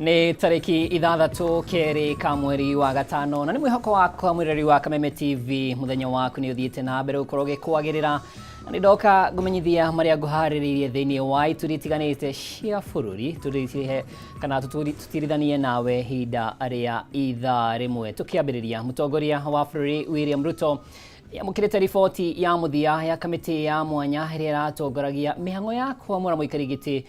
Nĩ tarĩki 6 kerĩ ka mweri wa gatano, na nĩ mwĩhoko wakwa mwĩrori wa Kameme TV mũthenya waku nĩ ũthiĩte na mbere gũkorwo ũgĩkwagĩrĩra, na nĩ ndoka ngũmenyithia marĩa ngũharĩrĩirie thĩinĩ wa ituri itiganĩte cia bũrũri, tũrĩhe kana tũtirithanie nawe ihinda rĩa ithaa rĩmwe. Tũkĩambĩrĩria, mũtongoria wa bũrũri William Ruto yamũkĩrĩte riboti ya mũthia ya kamĩtĩ ya mwanya ĩrĩa ĩratongoragia mĩhang'o ya kwamũra mũikari gĩtĩ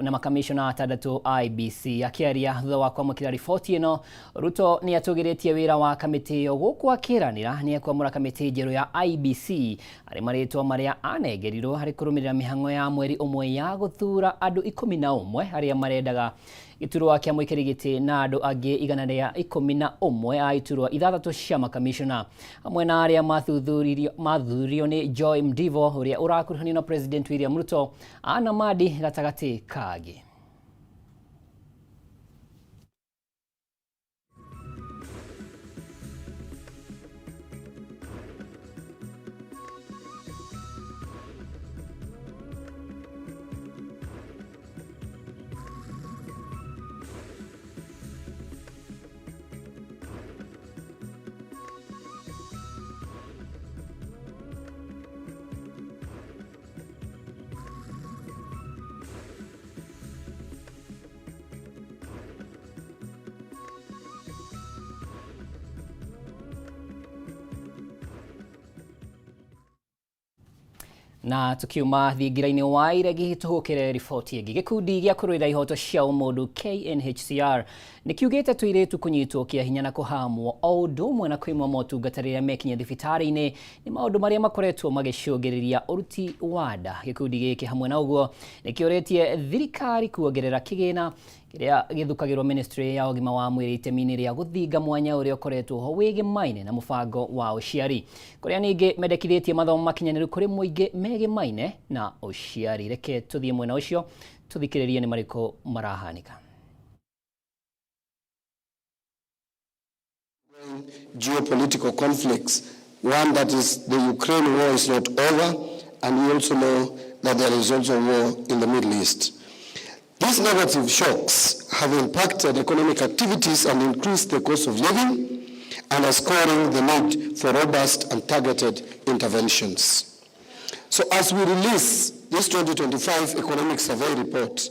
na makamishona atandatũ IEBC. Akĩaria thutha wa kwamũkĩra riboti ĩno, Ruto nĩ atũgĩrĩtie wĩra wa kamĩtĩ ĩyo gũkũ akĩranĩra nĩ ekwamũra kamĩtĩ njerũ ya IEBC harĩ marĩtwa marĩa anengerirwo harĩ kũrũmĩrĩra mĩhang'o ya mweri ũmwe ya gũthuura andũ 11 arĩa marendaga gĩturwa kĩa mũikari gĩtĩ na andũ angĩ 111 a iturwa 6 cia makamishona, hamwe na arĩa mathuthuririo nĩ Joy Mdivo ũrĩa ũrakuruhanio na President William Ruto, Anna Madi gatagatĩ kangĩ. Na tukiuma thingira-inĩ wa iregi tũhũkĩre riboti ĩngĩ. Gĩkundi gĩa kũrũĩra ihoto cia ũmũndũ KNHCR nĩ kiugĩte tũirĩtu kũnyitwo kĩa hinya na kũhamwo o ũndũ ũmwe na kwĩmwo motungata rĩrĩa mekinya thibitarĩ-inĩ nĩ maũndũ marĩa makoretwo magĩcũngĩrĩria ũruti wa nda. Gĩkundi gĩkĩ hamwe na ũguo nĩ kĩũrĩtie thirikari kuongerera kĩgĩna kĩrĩa gĩthukagĩrwo ministry ya ũgima wa mwĩrĩ itemi-inĩ rĩa gũthinga mwanya ũrĩa ũkoretwo ho wĩgĩmaine na mũbango wa ũciari, kũrĩa ningĩ mendekithĩtie mathomo makinyanĩru kũrĩ mũingĩ megĩmaine na ũciari. Reke tũthiĩ mwena ũcio tũthikĩrĩrie nĩ marĩkũ marahanĩka. Geopolitical conflicts. One, that is the Ukraine war is not over, and we also know that there is also war in the Middle East. These negative shocks have impacted economic activities and increased the cost of living, underscoring the need for robust and targeted interventions. So as we release this 2025 Economic Survey report,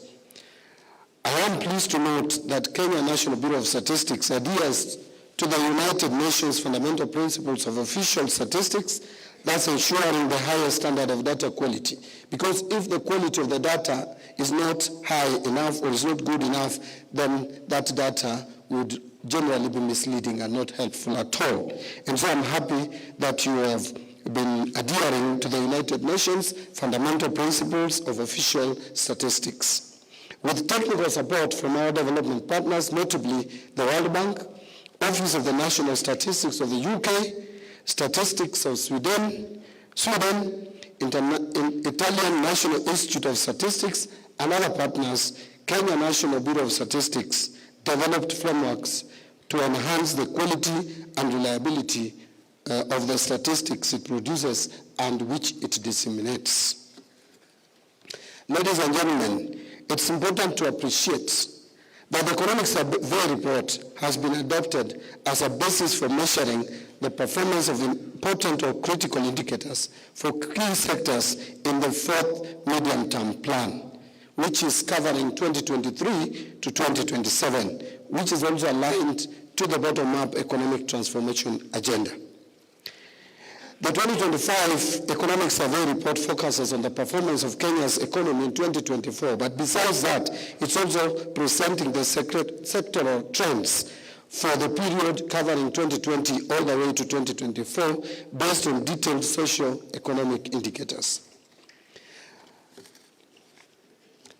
I am pleased to note that Kenya National Bureau of Statistics adheres to the United Nations Fundamental Principles of Official Statistics, thus ensuring the highest standard of data quality. Because if the quality of the data is not high enough or is not good enough, then that data would generally be misleading and not helpful at all. And so I'm happy that you have been adhering to the United Nations Fundamental Principles of Official Statistics. With technical support from our development partners, notably the World Bank, Office of the National Statistics of the UK, Statistics of Sweden, Italian National Institute of Statistics, and other partners, Kenya National Bureau of Statistics developed frameworks to enhance the quality and reliability of the statistics it produces and which it disseminates. Ladies and gentlemen, it's important to appreciate that the Economic Survey report has been adopted as a basis for measuring the performance of important or critical indicators for key sectors in the fourth medium-term plan, which is covering 2023 to 2027, which is also aligned to the bottom-up economic transformation agenda. The 2025 Economic Survey report focuses on the performance of Kenya's economy in 2024, but besides that, it's also presenting the sectoral trends for the period covering 2020 all the way to 2024 based on detailed socio-economic indicators.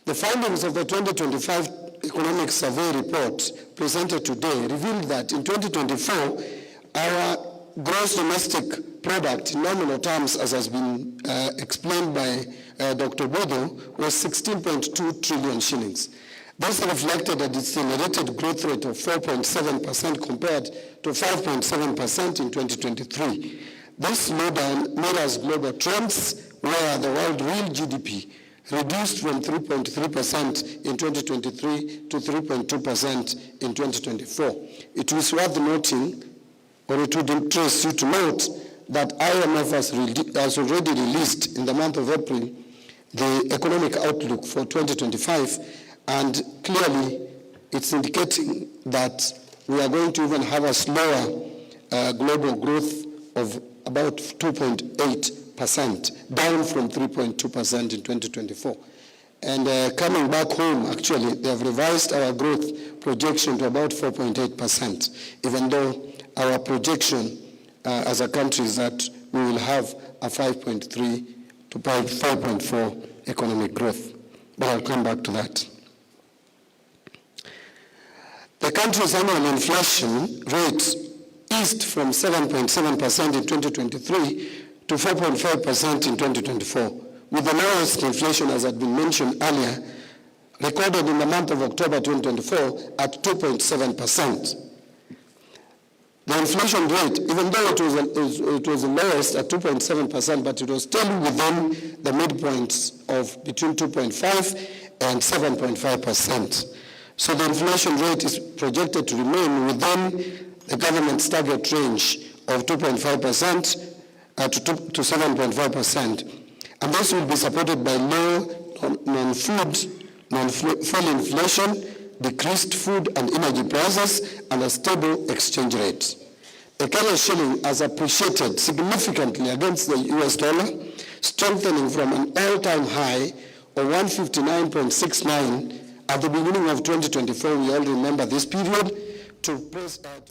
The findings of the 2025 Economic Survey report presented today revealed that in 2024, our gross domestic product in nominal terms, as has been explained by Dr. Obudho, was 16.2 trillion shillings. This reflected a decelerated growth rate of 4.7% compared to 5.7% in 2023. This slowdown mirrors global trends where the world real GDP reduced from 3.3% in 2023 to 3.2% in 2024. It is worth noting, or it would interest you to note, that IMF has already released in the month of April the economic outlook for 2025, and clearly it's indicating that we are going to even have a slower global growth of about 2.8%, down from 3.2% in 2024. And coming back home, actually, they have revised our growth projection to about 4.8%, even though our projection as a country is that we will have a 5.3 to 5.4 economic growth. But I'll come back to that. The country's annual inflation rate eased from 7.7% in 2023 to 4.5% in 2024, with the lowest inflation, as had been mentioned earlier, recorded in the month of October 2024 at 2.7%. The inflation rate, even though it was the lowest at 2.7%, but it was still within the midpoint of between 2.5 and 7.5%. So the inflation rate is projected to remain within the government's target range of 2.5% to 7.5%. And this will be supported by low non-food, non-fuel inflation, decreased food and energy prices, and a stable exchange rate. The Kenya shilling has appreciated significantly against the US dollar, strengthening from an all-time high of 159.69 at the beginning of 2024. We all remember this period, to press at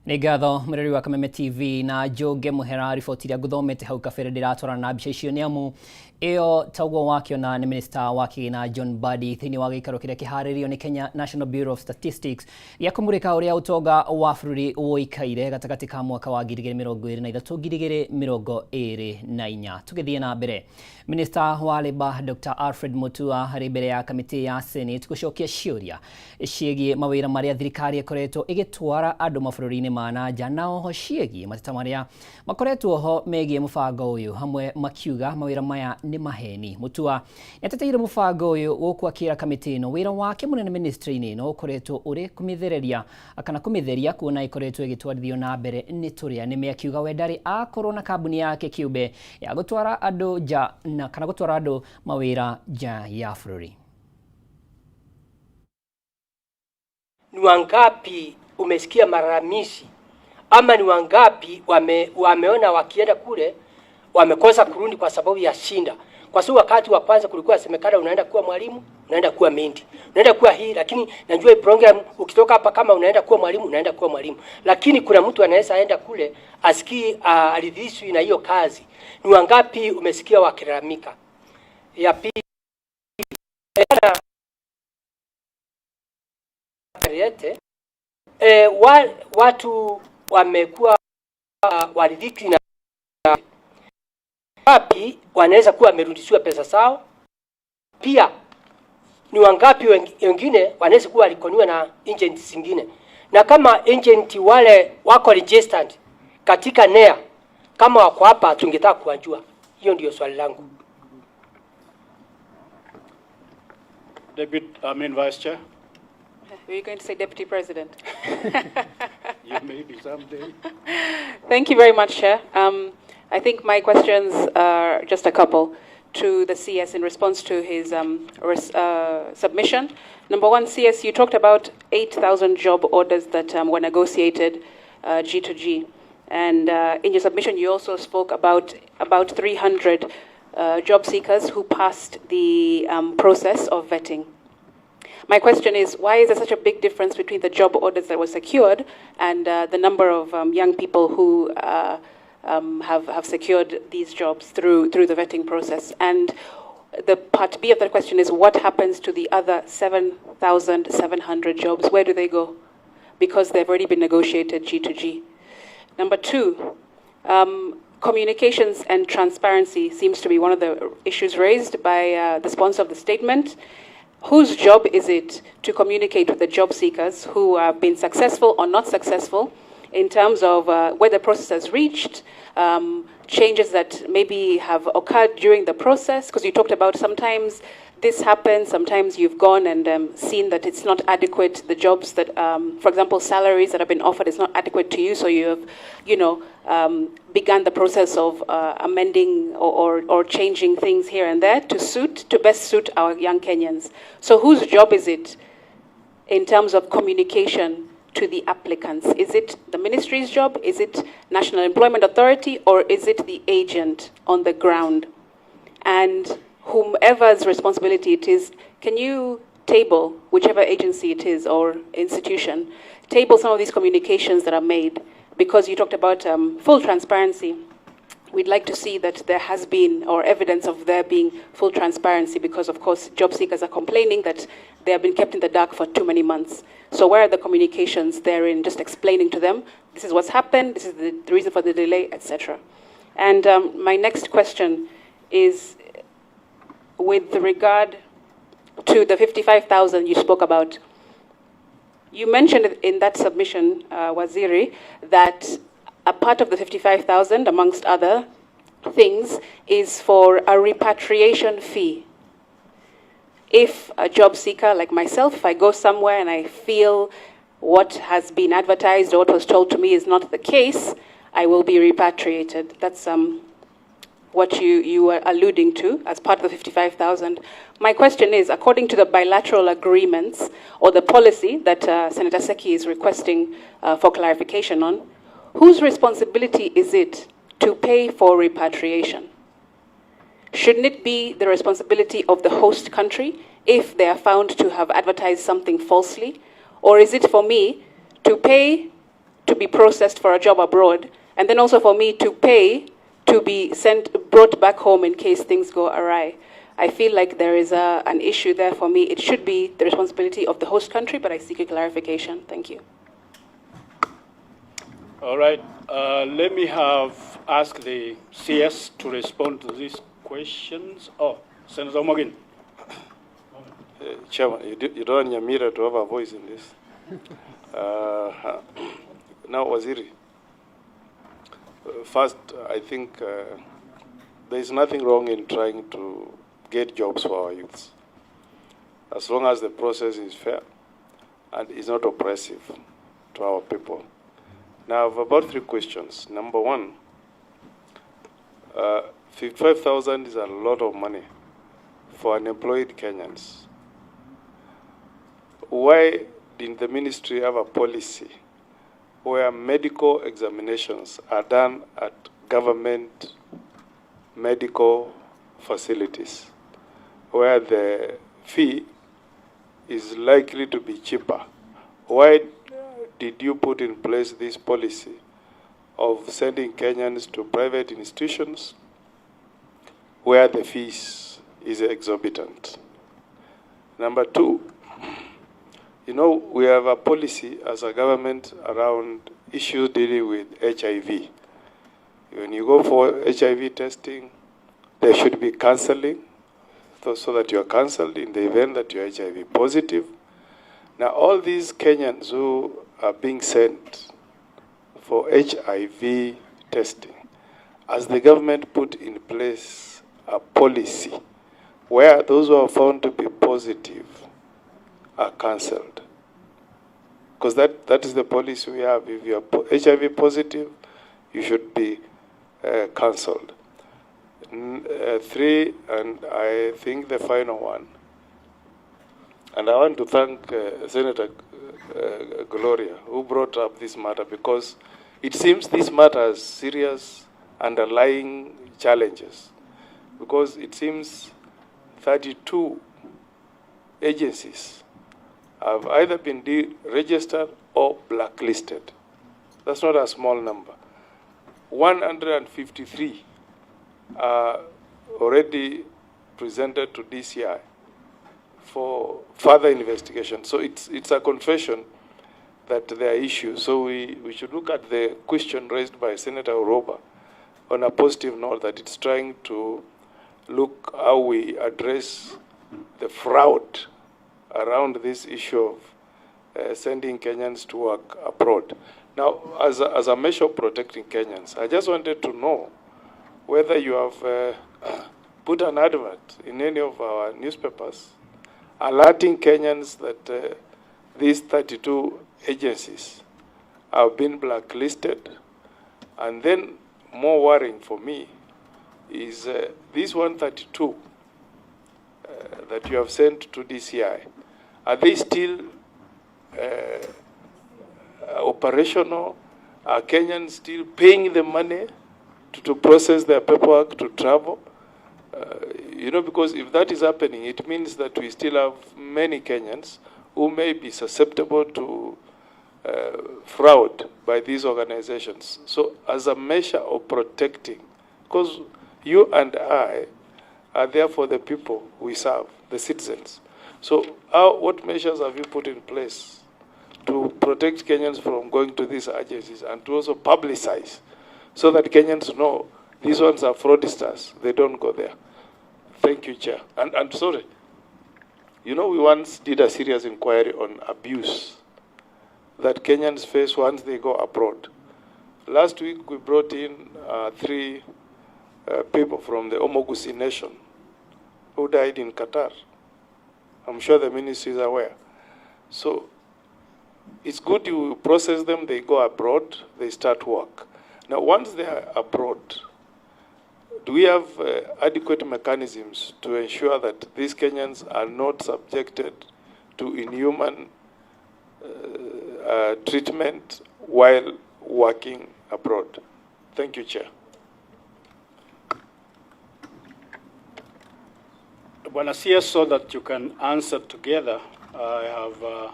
Nĩ ngatho mũreri wa Kameme TV na Njũnge Mũhera. Riboti iria ngũthomete hau kabere ndĩratwarana na mbica icio, nĩ amu ĩyo taguo wakĩona nĩ minista wa kĩgĩna John Mbadi thĩinĩ wa gĩikaro kĩrĩa kĩharĩrĩirio nĩ Kenya National Bureau of Statistics gĩa kũmũrĩka ũrĩa ũtonga wa bũrũri ũikaire gatagatĩ ka mwaka wa 2023 2024. Tũgĩthiĩ na mbere, minista wa Labour Dr. Alfred Mutua harĩ mbere ya kamĩtĩ ya Senate gũcokia ciũria ciĩgiĩ mawĩra marĩa thirikari ĩkoretwo ĩgĩtwara andũ mabũrũri-inĩ ma na nja, na oho ciĩgiĩ mateta marĩa makoretwo ho megiĩ mũbango ũyũ, hamwe makiuga mawĩra maya nĩ maheni. Mutua nĩateteire mũbango ũyũ gũkũ akĩra kamĩtĩ ĩno wĩra wake mũnene ministry-inĩ ĩno ũkoretwo ũrĩ kũmĩthereria kana kũmĩtheria, kuona ĩkoretwo ĩgĩtwarithio na mbere nĩ tũrĩa nĩme. Akiuga we ndarĩ akorwo na kambuni yake kĩũmbe ya gũtwara andũ nja na kana gũtwara andũ mawĩra nja ya bũrũri. Ni wangapi umesikia malalamishi ama ni wangapi wameona wakienda kule wamekosa kurudi kwa sababu ya shinda? Kwa sababu wakati wa kwanza kulikuwa semekana unaenda kuwa mwalimu, unaenda kuwa mindi, unaenda kuwa hii, lakini najua hii program ukitoka hapa kama unaenda kuwa mwalimu, unaenda kuwa mwalimu. Lakini kuna mtu anaweza enda kule asikii aridhishwi na hiyo kazi. Ni wangapi umesikia wakilalamika? Ya pili, watu wamekuwa waridhiki na wapi wanaweza kuwa wamerudishiwa pesa zao? Pia ni wangapi wengine wanaweza kuwa walikoniwa na agent zingine, na kama agent wale wako registered katika NEA, kama wako hapa, tungetaka kuwajua. Hiyo ndio swali langu. Deputy, I mean Vice Chair. Were you going to say Deputy President? You may be someday. Thank you very much, Chair. I think my questions are just a couple to the CS in response to his submission. Number one, CS, you talked about 8,000 job orders that were negotiated G to G. And in your submission, you also spoke about 300 job seekers who passed the process of vetting. My question is, why is there such a big difference between the job orders that were secured and the number of young people who have secured these jobs through the vetting process? And the part B of that question is, what happens to the other 7,700 jobs? Where do they go? Because they've already been negotiated G to G. Number two, communications and transparency seems to be one of the issues raised by the sponsor of the statement. Whose job is it to communicate with the job seekers who have been successful or not successful in terms of where the process has reached, changes that maybe have occurred during the process? Because you talked about sometimes this happens, sometimes you've gone and seen that it's not adequate, the jobs that, for example, salaries that have been offered is not adequate to you, so you have, begun the process of amending or changing things here and there to best suit our young Kenyans. So whose job is it in terms of communication to the applicants? Is it the ministry's job? Is it National Employment Authority? Or is it the agent on the ground? And whomever's responsibility it is, can you table, whichever agency it is or institution, table some of these communications that are made? Because you talked about full transparency. We'd like to see that there has been, or evidence of there being full transparency, because of course job seekers are complaining that they have been kept in the dark for too many months. So where are the communications therein, just explaining to them, this is what's happened, this is the reason for the delay, etc. And my next question is with regard to the 55,000 you spoke about. You mentioned in that submission, Waziri, that a part of the 55,000, amongst other things, is for a repatriation fee. If a job seeker like myself, if I go somewhere and I feel what has been advertised or what was told to me is not the case, I will be repatriated. That's what you were alluding to as part of the 55,000. My question is, according to the bilateral agreements or the policy that Senator Seki is requesting for clarification on, whose responsibility is it to pay for repatriation? Shouldn't it be the responsibility of the host country if they are found to have advertised something falsely? Or is it for me to pay to be processed for a job abroad, and then also for me to pay to be brought back home in case things go awry? I feel like there is an issue there for me. It should be the responsibility of the host country, but I seek a clarification. Thank you. All right. Let me ask the CS to respond to these questions. Oh, Senator Omogeni. Chairman, you don't want Nyamira to have a voice in this. Now, Waziri, first, I think there is nothing wrong in trying to get jobs for our youths, as long as the process is fair and is not oppressive to our people. Now, I have about three questions. Number one, 55,000 is a lot of money for unemployed Kenyans. Why didn't the ministry have a policy where medical examinations are done at government medical facilities, where the fee is likely to be cheaper? Why did you put in place this policy of sending Kenyans to private institutions where the fees is exorbitant? Number two, you know, we have a policy as a government around issues dealing with HIV. When you go for HIV testing, there should be counseling so that you are counseled in the event that you are HIV positive. Now, all these Kenyans who are being sent for HIV testing, as the government put in place a policy where those who are found to be positive are cancelled. Because that is the policy we have. If you are HIV positive, you should be cancelled. Three, and I think the final one, and I want to thank Senator Gloria, who brought up this matter, because it seems this matter has serious underlying challenges, because it seems 32 agencies have either been deregistered or blacklisted. That's not a small number. 153 are already presented to DCI for further investigation. So it's a confession that there are issues. So we should look at the question raised by Senator Orwoba on a positive note, that it's trying to look how we address the fraud around this issue of sending Kenyans to work abroad. Now, as a measure of protecting Kenyans, I just wanted to know whether you have put an advert in any of our newspapers alerting Kenyans that these 32 agencies have been blacklisted. And then more worrying for me is this 132 that you have sent to DCI, are they still operational? Are Kenyans still paying the money to process their paperwork to travel? Because if that is happening, it means that we still have many Kenyans who may be susceptible to fraud by these organizations. So as a measure of protecting, because you and I are there for the people we serve, the citizens. So what measures have you put in place to protect Kenyans from going to these agencies and to also publicize so that Kenyans know these ones are fraudsters, they don't go there? Thank you, Chair. And sorry, we once did a serious inquiry on abuse that Kenyans face once they go abroad. Last week, we brought in 3 people from the Omogusi Nation who died in Qatar. I'm sure the ministry is aware. So it's good you process them, they go abroad, they start work. Now, once they are abroad, do we have adequate mechanisms to ensure that these Kenyans are not subjected to inhuman treatment while working abroad? Thank you, Chair. Bwana CS, so that you can answer together, I have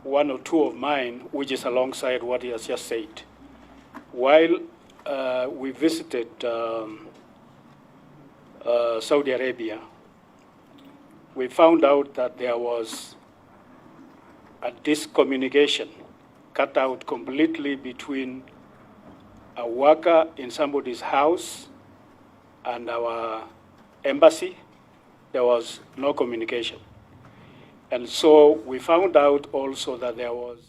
one or two of mine, which is alongside what he has just said. While we visited Saudi Arabia, we found out that there was a discommunication cut out completely between a worker in somebody's house and our embassy. There was no communication. And so we found out also that there was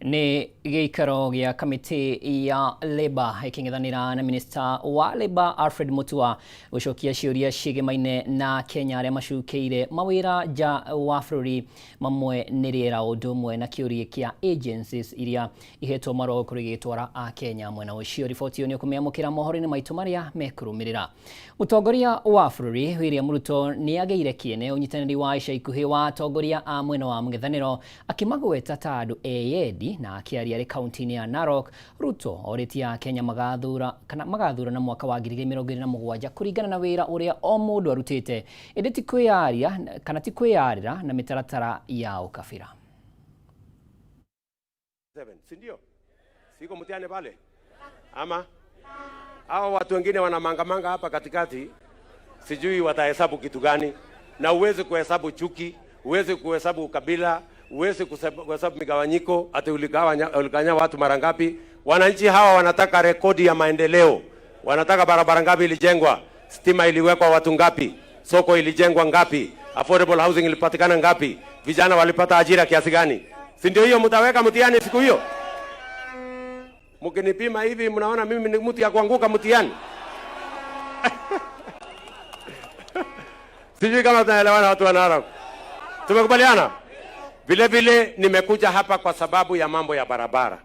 Nĩ gĩikaro gĩa kamĩtĩ ya Labour ĩkĩng'ethanĩra na Minister wa Labour Alfred Mutua gũcokia ciũria ciĩgemaine na Kenya arĩa macukĩire mawĩra nja wa bũrũri mamwe nĩ rĩera ũndũ ũmwe na kĩũria kĩa agencies iria ihetwo marũa gũkorwo igĩtwara a Kenya mwena ũcio. Riboti ĩyo nĩ ũkũmĩamũkĩra mohoro-inĩ maitũ marĩa mekũrũmĩrĩra. Mũtongoria wa bũrũri William Ruto nĩ agĩire kĩene ũnyitanĩri wa ica ikuhĩ wa atongoria a mwena wa mũng'ethanĩro akĩmagweta ta andũ eyendi na akĩaria arĩ kaunti-inĩ ya Narok. Ruto orĩtie Akenya magathura kana magathurana mwaka wa 2027 kũringana na wĩra ũrĩa o mũndũ arutĩte ĩndĩ ti kwĩyaria kana ti kwĩyarĩra na mĩtaratara ya ũkabira. Si ndio? Siko mtihani pale? Ama hao watu wengine wanamangamanga hapa katikati, sijui watahesabu kitu gani. Na uwezi kuhesabu chuki, uwezi kuhesabu ukabila, uwezi kuhesabu migawanyiko, ati uligawanya watu mara ngapi. Wananchi hawa wanataka rekodi ya maendeleo, wanataka barabara ngapi ilijengwa, stima iliwekwa watu ngapi, soko ilijengwa ngapi, affordable housing ilipatikana ngapi, vijana walipata ajira kiasi gani. Si ndio hiyo mtaweka mtihani siku hiyo? Mkinipima hivi mnaona mimi ni mtu ya kuanguka mtihani? Sijui kama tunaelewana watu wa Narok. Tumekubaliana? Vile vile nimekuja hapa kwa sababu ya mambo ya barabara.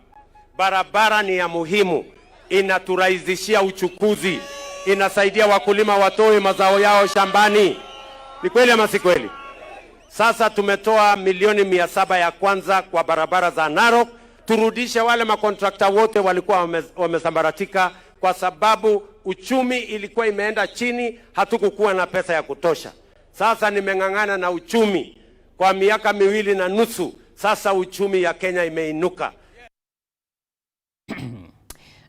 Barabara ni ya muhimu, inaturahisishia uchukuzi, inasaidia wakulima watoe mazao yao shambani. Ni kweli ama si kweli? Sasa tumetoa milioni 700 ya kwanza kwa barabara za Narok, turudishe wale makontrakta wote walikuwa wamesambaratika kwa sababu uchumi ilikuwa imeenda chini, hatukukuwa na pesa ya kutosha. Sasa nimeng'ang'ana na uchumi kwa miaka 2.5, sasa uchumi ya Kenya imeinuka.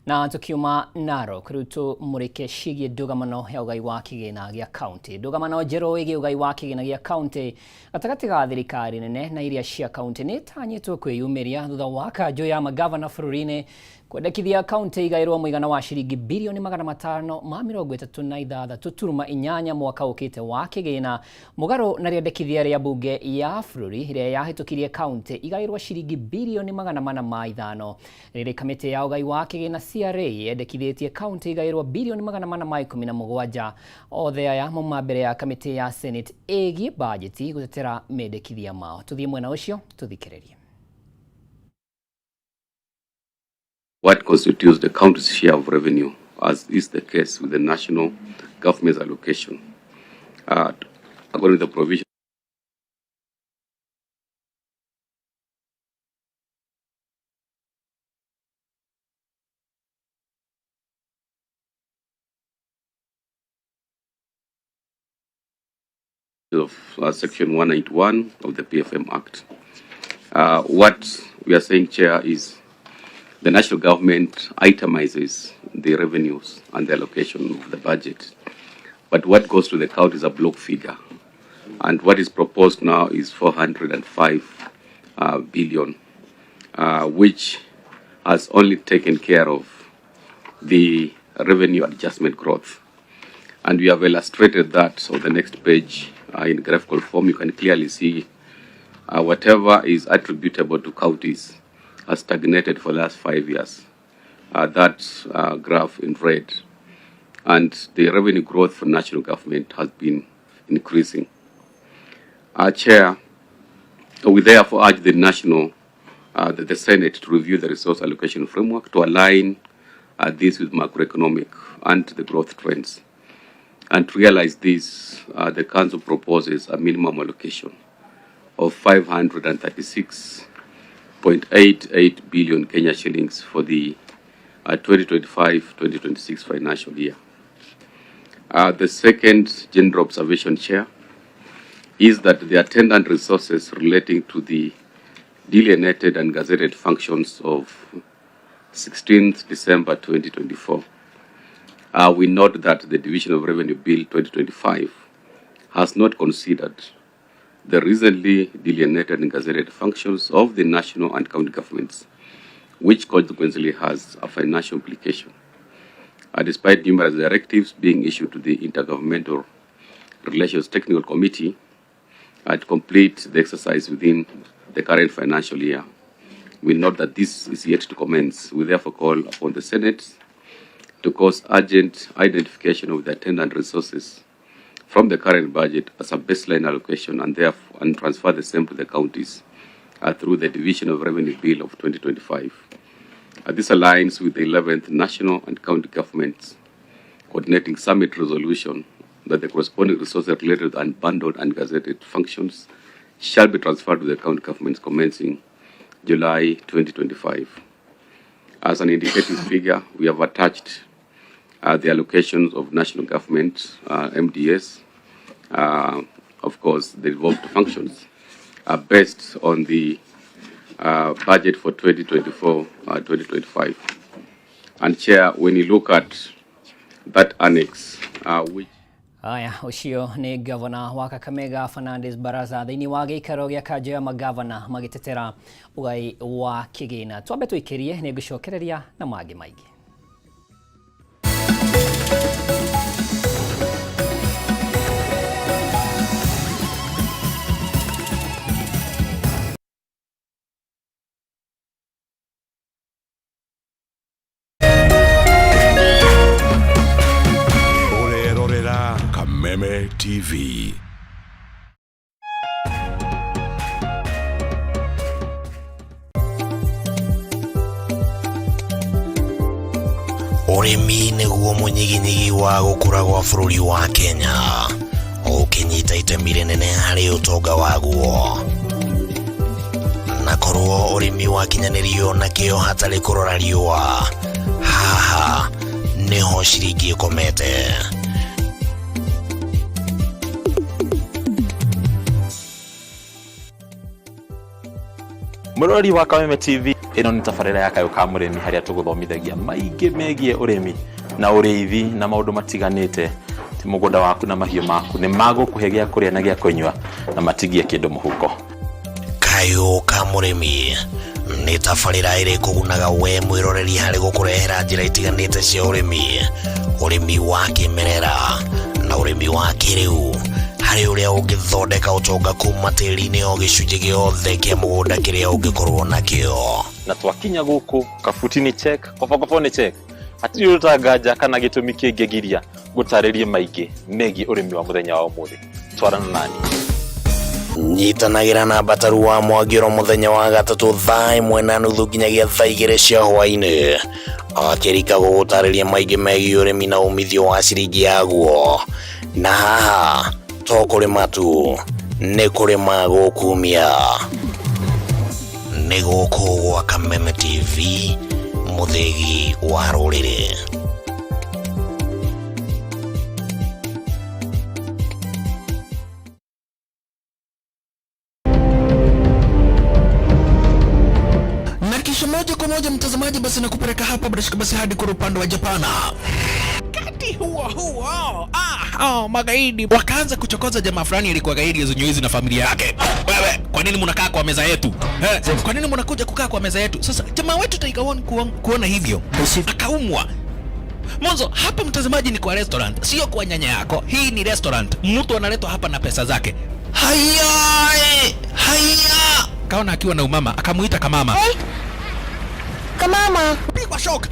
Na tukiuma Narok riu tumurike ciĩgiĩ ndũgamano ya ũgai wa kĩgĩna gĩa kaunti. Ndũgamano njerũ ĩgiĩ ũgai wa kĩgĩna gĩa kaunti gatagatĩ ga thirikari nene na iria cia kaunti nĩ ĩtanyĩtwo kwĩyumĩria thutha wa kanjũ ya magavana bũrũri-inĩ Kwendekithia kaunti igairwo muigana wa ciringi bilioni 536.8 mwaka ukite wa kigina mugaro na riendekithia ria bunge ya bururi iria yahitukirie kaunti igairwo ciringi bilioni 405. Riri kamiti ya ugai wa kigina CRA yendekithitie kaunti igairwo bilioni 417. Othe aya mauma mbere ya kamiti ya Senate ĩgiĩ bajeti gutetera mendekithia mao. Tuthie mwena ucio tuthikiririe. What constitutes the county's share of revenue, as is the case with the national government's allocation. According to the provision of Section 191 of the PFM Act. What we are saying, Chair, is the national government itemizes the revenues and the allocation of the budget. But what goes to the county is a block figure. And what is proposed now is 405 billion, which has only taken care of the revenue adjustment growth. And we have illustrated that on the next page in graphical form. You can clearly see whatever is attributable to counties has stagnated for the last 5 years. That graph in red. And the revenue growth for national government has been increasing. Chair, we therefore urge the national, the Senate to review the resource allocation framework to align this with macroeconomic and the growth trends. And to realize this, the Council proposes a minimum allocation of 536.88 billion Kenya shillings for the 2025-2026 financial year. The second general observation, Chair, is that the attendant resources relating to the delineated and gazetted functions of 16th December 2024. We note that the Division of Revenue Bill 2025 has not considered the recently delineated and gazetted functions of the national and county governments, which consequently has a financial implication. Despite numerous directives being issued to the Intergovernmental Relations Technical Committee to complete the exercise within the current financial year, we note that this is yet to commence. We therefore call upon the Senate to cause urgent identification of the attendant resources from the current budget as a baseline allocation and therefore and transfer the same to the counties through the Division of Revenue Bill of 2025. This aligns with the 11th National and County Governments Coordinating Summit resolution that the corresponding resources related to unbundled and gazetted functions shall be transferred to the county governments commencing July 2025. As an indicative figure, we have attached the allocations of national government, MDS, of course, the devolved functions, are based on the budget for 2024-2025. And Chair, when you look at that annex, which Aya, ucio ni gavana wa Kakamega Fernandes Baraza thiini wa giikaro gia kanjo ya magavana magitetera ugai wa kigina. Twambe tuikirie ni ngucokereria na mangi maingi. Kameme TV. Ũrĩmi nĩguo mũnyiginyigi wa gũkũra gwa bũrũri wa Kenya, ũkĩnyita itemi rĩnene harĩ ũtonga waguo. Na korwo ũrĩmi wakinyanĩrio na kĩo hatarĩ kũrora riũa, haha nĩho ciringi ĩkomete. Mũrori wa Kameme TV, ĩno nĩ tabarĩra ya Kayũ ka Mũrĩmi harĩa tũgũthomithagia maingĩ megiĩ ũrĩmi na ũrĩithi na maũndũ matiganĩte. Ti mũgũnda waku na mahiũ maku nĩ magũkũhe gĩa kũrĩa na gĩa kũnyua na matigie kĩndũ mũhuko. Kayũ ka Mũrĩmi Nĩ tabarĩra ĩrĩkũgunaga we mwĩroreri harĩ gũkũrehera njĩra itiganĩte cia ũrĩmi, ũrĩmi wa kĩmerera na ũrĩmi wa kĩrĩu, harĩ ũrĩa ũngĩthondeka ũtonga kuma tĩri-inĩ o gĩcunjĩ gĩothe kĩa mũgũnda kĩrĩa ũngĩkorwo nakĩo. Na twakinya gũkũ kabuti nĩ check, kobokobo nĩ check, hatirĩ ũtanganja kana gĩtũmi kĩngĩgiria gũtarĩrie maingĩ megiĩ ũrĩmi wa mũthenya wa ũmũthĩ. Twarana nani. Nyitanagĩra na Mbataru wa Mwangĩro mũthenya wa gatatũ thaa 1:30 nginyagia thaa 2 cia hwaĩ-inĩ, akĩrika gũgũtarĩria maingĩ megiĩ ũrĩmi na umithio wa ciringi yaguo. Na haha to kũrĩma tu, nĩ kũrĩma gũkumia. Nĩ gũkũ gwa Kameme TV, mũthĩgi wa rũrĩrĩ. Na kisha moja kwa moja mtazamaji, basi nakupeleka hapa bila shaka basi hadi kwa upande wa Japana. Wakati huo huo, magaidi wakaanza kuchokoza jamaa fulani alikuwa gaidi ya na familia yake. Wewe, kwa nini mnakaa kwa meza yetu? Kwa nini mnakuja kukaa kwa meza yetu? Sasa jamaa wetu Tiger One kuona hivyo akaumwa. Mwanzo hapa mtazamaji ni kwa restaurant, sio kwa nyanya yako. Hii ni restaurant. Mtu analetwa hapa na pesa zake. Haya, haya. Kaona akiwa na umama, akamuita kamama. Hey. Kamama. Pigwa shock.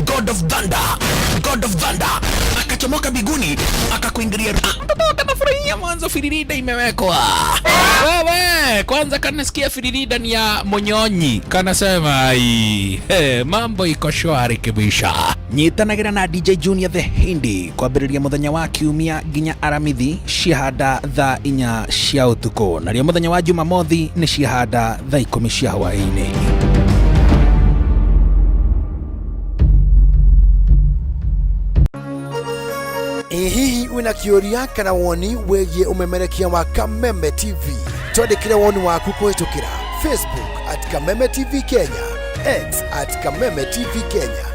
God of Thunder, God of Thunder akachomoka biguni akakuingilia. Mtoto akanafurahia mwanzo firirida imewekwa. Wewe kwanza kanasikia firirida ni ya monyonyi, kanasema ai, hey, mambo iko shwari kabisa. Nyitanagira na DJ Junior the Hindi kwambĩrĩria mũthenya wa kiumia nginya Aramithi ciahanda thaa 4 cia ũtukũ, nario mũthenya wa Jumamothi nĩ ciahanda thaa 10 cia hwaĩ-inĩ. Hihi wina kiuria kana woni wegie umemerekia wa Kameme TV? Twandikire woni waku kuhitukira Facebook at Kameme TV Kenya, X at Kameme TV Kenya,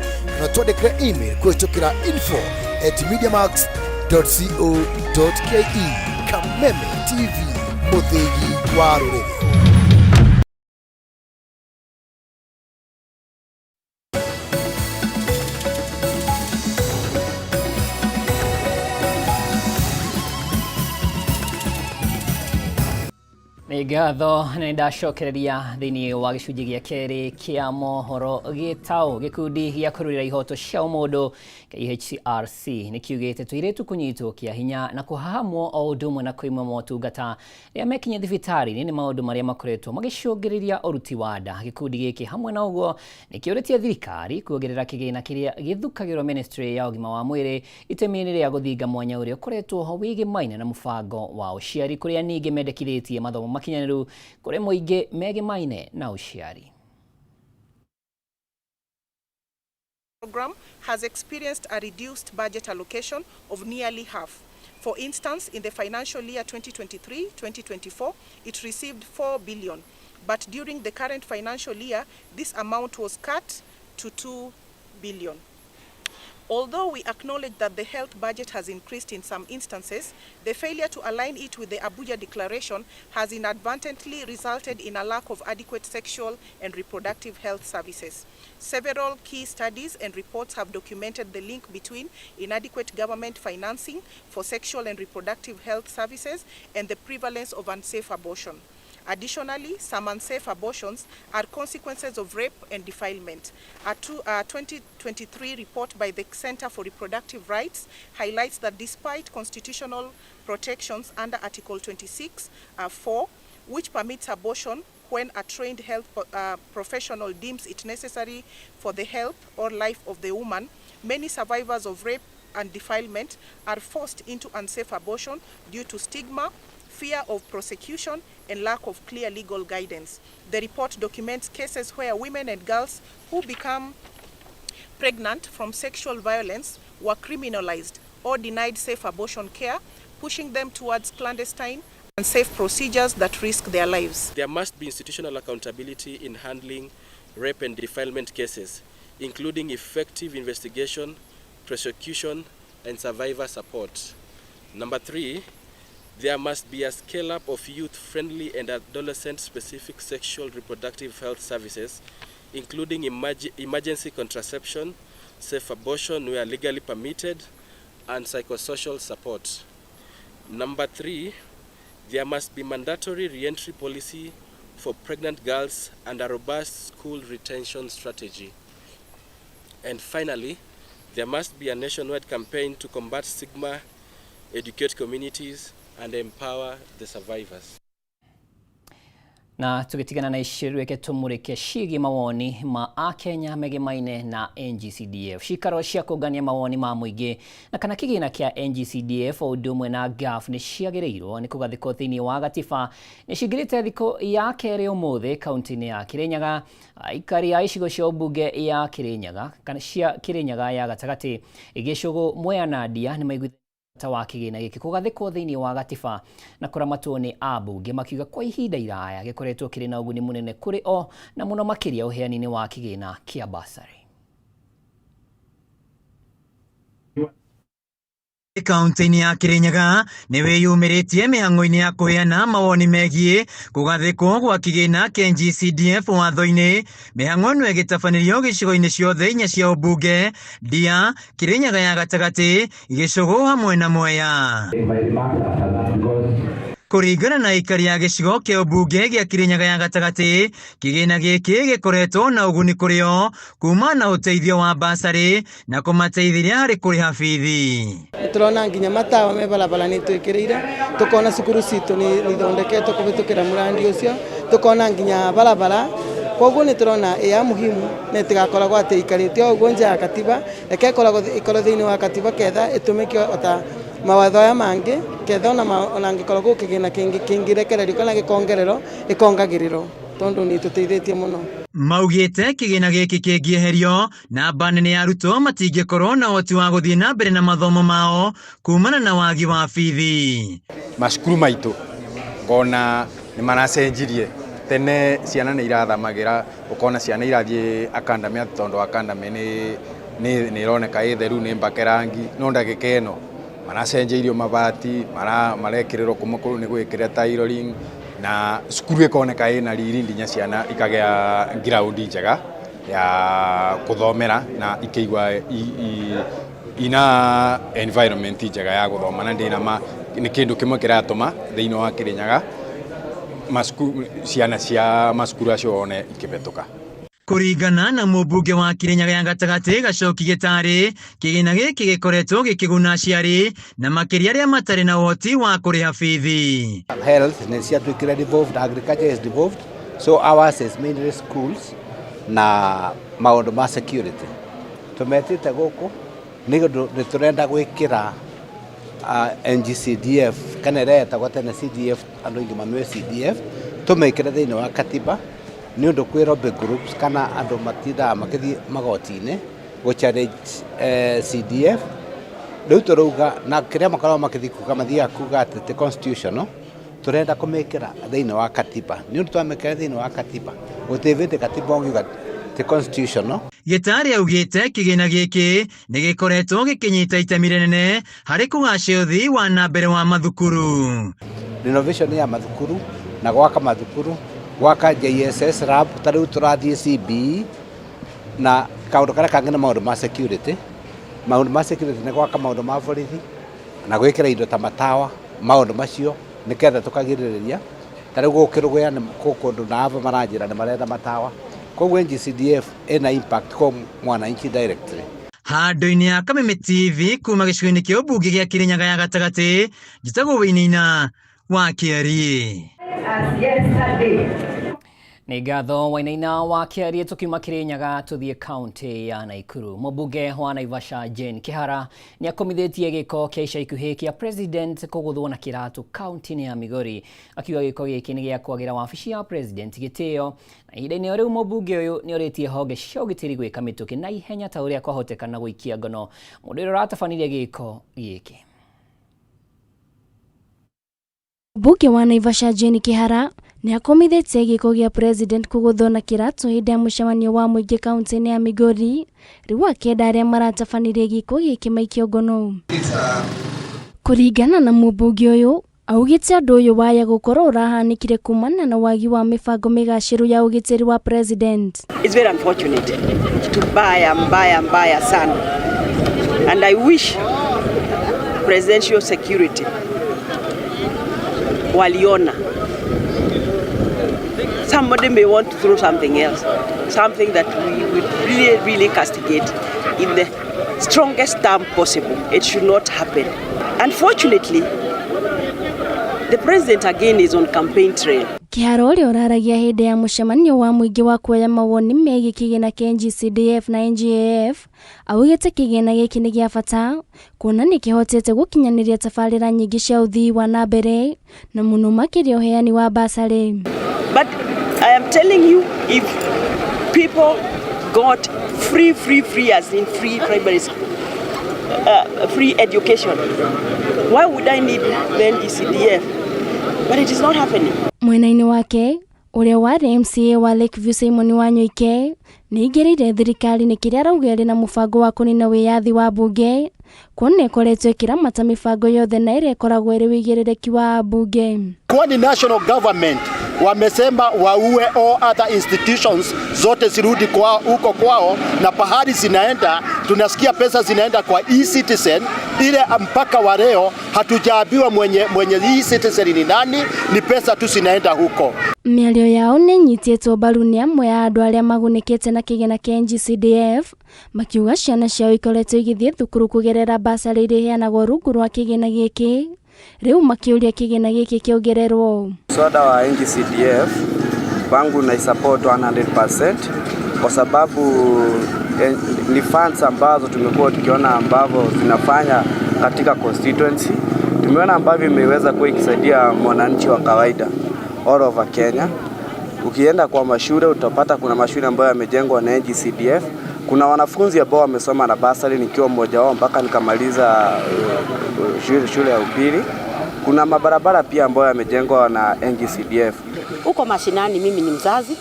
na twandikire email kuhitukira info@mediamax.co.ke. Kameme TV, muthigi wa ruriri. Nĩ ngatho na nĩ ndacokereria thĩinĩ wa gĩcunjĩ gĩa kerĩ kĩa mohoro gĩtaũ. Gĩkundi gĩa kũrũĩrĩra ihoto cia ũmũndũ KHRC nĩ kiugĩte tũirĩtu kũnyitwo kĩa hinya na kũhahamwo o ũndũ ũmwe na kũimwo motungata rĩrĩa mekinya thibitarĩ-inĩ nĩ maũndũ marĩa makoretwo magĩcũngĩrĩria ũruti wa nda. Gĩkundi gĩkĩ hamwe na ũguo nĩ kĩũrĩtie thirikari kuongerera kĩgĩna kĩrĩa gĩthukagĩrwo ministry ya ũgima wa mwĩrĩ itemi-inĩ rĩa gũthinga mwanya ũrĩa ũkoretwo ho wĩgĩmaine na mũbango wa ũciari, kũrĩa ningĩ mendekithĩtie mathomo makinyanĩru kũrĩ mũingĩ megĩmaine na ũciari. Program has experienced a reduced budget allocation of nearly half. For instance, in the financial year 2023-2024, it received 4 billion, but during the current financial year, this amount was cut to 2 billion. Although we acknowledge that the health budget has increased in some instances, the failure to align it with the Abuja Declaration has inadvertently resulted in a lack of adequate sexual and reproductive health services. Several key studies and reports have documented the link between inadequate government financing for sexual and reproductive health services and the prevalence of unsafe abortion. Additionally, some unsafe abortions are consequences of rape and defilement. A 2023 report by the Center for Reproductive Rights highlights that despite constitutional protections under Article 26(4), which permits abortion when a trained health professional deems it necessary for the health or life of the woman, many survivors of rape and defilement are forced into unsafe abortion due to stigma, fear of prosecution, and lack of clear legal guidance. The report documents cases where women and girls who become pregnant from sexual violence were criminalized or denied safe abortion care, pushing them towards clandestine and safe procedures that risk their lives. There must be institutional accountability in handling rape and defilement cases, including effective investigation, prosecution, and survivor support. Number 3, There must be a scale up of youth friendly and adolescent specific sexual reproductive health services, including emergency contraception, safe abortion where legally permitted, and psychosocial support. Number 3, there must be mandatory reentry policy for pregnant girls and a robust school retention strategy. And finally, there must be a nationwide campaign to combat stigma, educate communities, and empower the survivors. Na tũgĩtigana na ici reke tũmũrĩke ciĩgiĩ mawoni ma akenya megemaine na NGCDF. Cikaro cia kũngania mawoni ma mũingĩ na kana kĩgĩna kĩa NGCDF o ũndũ ũmwe na GAF nĩ ciagĩrĩirwo nĩ kũgathĩkwo thĩinĩ wa gatiba nĩ cingĩrĩte thikũ ya kerĩ ũmũthĩ kaunti-inĩ ya Kirinyaga. Aikari a icigo cia ũmbunge ya Kirinyaga kana cia Kirinyaga ya gatagatĩ, Gĩcũgũ, Mwea na Ndia nĩ maiguithĩtie bata wa kĩgĩna gĩkĩ kũgathĩkwo thĩinĩ wa gatiba na kũramatwo nĩ ambunge, makiuga kwa ihinda iraya gĩkoretwo kĩrĩ na ũguni mũnene kũrĩ o na mũno makĩria ũheani-inĩ wa kĩgĩna kĩa basarĩ. Kaunti-inĩ ya Kirinyaga nĩ wĩyumĩrĩtie mĩhang'o-inĩ ya kũheana mawoni megiĩ kũgathĩkwo gwa kĩgĩna kĩa NGCDF watho-inĩ. Mĩhang'o ĩno ĩgĩtabanĩrio gĩcigo-inĩ ciothe inya cia ũmbunge, Ndia, Kirinyaga ya gatagatĩ, Gĩcũgũ hamwe na Mwea. Kũringana na aikari a gĩcigo kĩa ũmbunge gĩa Kirinyaga ya gatagatĩ, kĩgĩna gĩkĩ gĩkoretwo na ũguni kũrĩ o kuma na ũteithio wa basarĩ na kũmateithĩria harĩ kũrĩha bithi. Nĩtũrona nginya matawa me barabara nĩ twĩkĩrĩire, tũkona cukuru citũ nĩ ithondeketwo kũhĩtũkĩra mũrandi ũcio, tũkona nginya barabara. Koguo nĩ tũrona ĩ ya muhimu na ĩtigakoragwo atĩ ĩikarĩte o ũguo nja ya katiba, reke ĩkorwo thĩinĩ wa katiba ketha ĩtũmĩke o ta mawatho aya mangĩ, ketha ona angĩkorwo gwĩ kĩgĩna kĩngĩ kĩngĩrekererio kana gĩkongererwo, ĩkongagĩrĩrwo tondũ nĩ ĩtũteithĩtie mũno. Maugĩte kĩgĩna gĩkĩ kĩngĩeherio, namba nene ya arutwo matingĩkorwo na ũhoti wa gũthiĩ na mbere na mathomo mao kumana na wagi wa bithi. Macukuru maitũ ngona nĩ maracenjirie. Tene ciana nĩ irathamagĩra, ũkona ciana irathiĩ academy atĩ tondũ academy nĩ ĩroneka ĩ theru, nĩ mbake rangi, no ndagĩka ĩno maracenjeirio mabati, marekĩrĩrwo kuma kũu nĩ gwĩkĩre tiling, na cukuru ĩkoneka ĩna riri nginya ciana ikagĩa ground njega ya kũthomera na ikĩigua ina environment njega ya gũthoma, na ndĩna ma nĩ kĩndũ kĩmwe kĩratũma thĩinĩ wa Kirinyaga macukuru, ciana cia macukuru acio one ikĩhetũka. Kũringana na mũmbunge wa Kirinyaga ya gatagatĩ Gacoki Gĩtarĩ, kĩgĩna gĩkĩ gĩkoretwo gĩkĩguna aciari na makĩria arĩa matarĩ na ũhoti wa kũrĩha bithi. Health nĩ ciatuĩkire devolved, agriculture is devolved, so ours is mainly schools na maũndũ ma security. Tũmetĩte gũkũ nĩ ũndũ nĩ tũrenda gwĩkĩra NGCDF kana ĩrĩa yetagwo tene CDF, andũ aingĩ mamĩũĩ CDF, tũmĩkĩre thĩinĩ wa katiba nĩ ũndũ kwĩ lobby groups kana andũ matindaga makĩthiĩ magoti-inĩ gũ challenge CDF. Rĩu tũrauga na kĩrĩa makoragwo makĩthiĩ kuga, mathiaga kuga atĩ ti constitutional, tũrenda kũmĩkĩra thĩinĩ wa katiba. Nĩ ũndũ twamĩkĩra thĩinĩ wa katiba, gũtirĩ hĩndĩ katiba ũngiuga ti constitutional. Gĩtarĩ augĩte kĩgĩna gĩkĩ nĩ gĩkoretwo gĩkĩnyita itemi rĩnene harĩ kũgacĩra ũthii wa na mbere wa mathukuru. Renovation ya mathukuru na gwaka mathukuru, gwaka JSS lab, ta rĩu tũrathiĩ CBE, na kaũndũ karĩa kangĩ nĩ maũndũ ma security. Maũndũ ma security nĩ gwaka maũndũ ma borithi na gwĩkĩra indo ta matawa, maũndũ macio nĩgetha tũkagirĩrĩria. Ta rĩu gũkũ Kĩrũgũya nĩ kũndũ na ava maranjĩra nĩ marenda matawa, koguo NGCDF ĩna impact kwa mwananchi directly. Handũ-inĩ ya Kameme TV kuma gĩcigo-inĩ kĩa ũmbunge gĩa Kirinyaga ya gatagatĩ, njĩtagwo Wainaina wa Kĩariĩ. Nĩ ngatho Wainaina wa Kĩariĩ. Tũkiuma Kirinyaga tũthiĩ kaunti ya Naikuru. Mũmbunge wa Naivasha Jane Kĩhara nĩ akomithĩtie gĩko kĩa ica ikuhĩ kĩa president kũgũthwo na kĩratũ kaunti-inĩ ya Migori, akiuga gĩko gĩkĩ nĩ gĩa kwagĩra wabici ya president gĩtĩo. Na ihinda-inĩ o rĩu mũmbunge ũyũ nĩ orĩtie honge cia ũgitĩri gwĩka mĩtũkĩ na ihenya ta ũrĩa kwahoteka na gũikia ngono mũndũ ũrĩa ũratabanirie gĩko gĩkĩ. Mbunge wa Naivasha Jane Kĩhara nĩ akomithĩtie gĩko gĩa president kũgũthwo na kĩratũ hĩndĩ ya mũcemanio wa mũingĩ kaunti-inĩ ya Migori, rĩu akĩenda arĩa maratabanirie gĩko gĩkĩ maikio ngono. Kũringana na mũmbunge ũyũ, Augĩte ũndũ ũyũ waya gũkorwo ũrahanĩkire kumana na wagi wa mĩbango mĩgacĩru ya ũgitĩri wa president. It's very unfortunate. Kitu mbaya mbaya mbaya sana. And I wish presidential security waliona. Somebody may want to throw something else, something that we would really, really castigate in the strongest term possible. It should not happen. Unfortunately, the president again is on campaign trail. Kĩhara ũrĩa ũraragia hĩndĩ ya mũcemanio wa mũingĩ wa kuoya mawoni megiĩ kĩgĩna kĩa NGCDF na NGAAF augĩte kĩgĩna gĩkĩ nĩ gĩa bata kuona nĩ kĩhotete gũkinyanĩria tabarĩra nyingĩ cia ũthii wa na mbere na mũno makĩria ũheani wa basarĩ. But I am telling you, if people got free, free, free, as in free primary school, free education, why would I need the NGCDF? But it is not happening. Mwena-inĩ wake ũrĩa warĩ MCA wa Lakeview Simon Wanyoike nĩ aingĩrĩire thirikari nĩ kĩrĩa arauga ĩrĩ na mũbango wa kũnina wĩyathi wa mbunge kuona ĩkoretwo ĩkĩramata mĩbango yothe na ĩrĩa ĩkoragwo ĩrĩ wĩigĩrĩrĩki wa ambunge. Kwani national government wamesema waue all other institutions zote zirudi kwao huko kwao, na pahali zinaenda tunasikia pesa zinaenda kwa e-citizen ile mpaka wa leo hatujaambiwa mwenye e-citizen ni nani, ni pesa tu zinaenda huko. Mĩario yao nĩ ĩnyitĩtwo mbaru nĩ amwe a andũ arĩa magunĩkĩte na kĩgĩna kĩa NGCDF makiuga ciana ciao ikoretwo igĩthiĩ thukuru kũgerera basarĩ iria iheanagwo rungu rwa kĩgĩna gĩkĩ, rĩu makĩũria kĩgĩna gĩkĩ kĩongererwo. Mswada wa NGCDF kwangu na support 100% kwa sababu ni funds ambazo tumekuwa tukiona ambavyo zinafanya katika constituency. Tumeona ambavyo imeweza kuwa ikisaidia mwananchi wa kawaida all over Kenya. Ukienda kwa mashule utapata kuna mashule ambayo yamejengwa na NGCDF. Kuna wanafunzi ambao wamesoma na basari, nikiwa mmoja wao mpaka nikamaliza shule ya upili. Kuna mabarabara pia ambayo yamejengwa na NGCDF. Huko mashinani mimi ni mzazi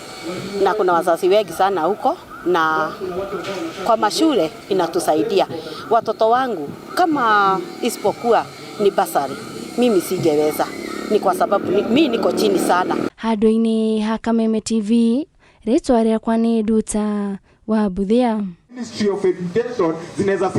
na kuna wazazi wengi sana huko, na kwa mashule inatusaidia. Watoto wangu kama isipokuwa ni basari mimi singeweza, ni kwa sababu mimi niko chini sana. Handũ-inĩ ha Kameme TV, rĩtwa rĩakwa nĩ Nduta wa Buthia. Ministry of Education zinaweza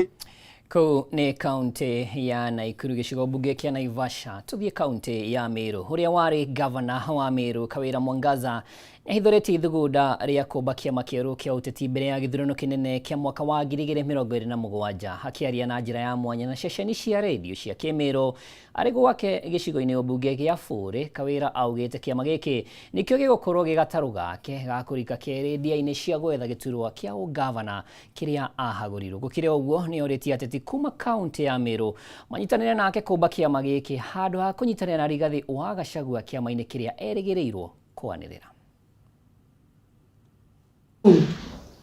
Kũu nĩ kaunti ya Naikuru gĩcigo mbunge kĩa Naivasha. Tũthiĩ kaunti ya Meru. Ũrĩa warĩ gavana wa Meru Kawĩra Mwangaza nĩahithũrĩtie ithugunda rĩa kũmba kĩama kĩerũ kĩa ũteti mbere ya gĩthurano kĩnene kĩa mwaka wa 2027. Akĩaria na njĩra ya mwanya na ceceni cia redio cia Kĩmĩrũ arĩ gwake gĩcigo-inĩ mbunge gĩa Bũrĩ, Kawĩra augĩte kĩama gĩkĩ nĩkĩo gĩgũkorwo gĩ gatarũ gake ga kũrika kerĩ ndia-inĩ cia gwetha gĩturwa kĩa ũgavana kĩrĩa ahagũrirwo. Gũkĩrĩ ũguo nĩorĩtie ateti kuma kaunti ya Meru manyitanĩre nake kũmba kĩama gĩkĩ handũ ha kũnyitanĩra na Rigathĩ wa Gachagua kĩama-inĩ kĩrĩa erĩgĩrĩirwo kwanĩrĩra.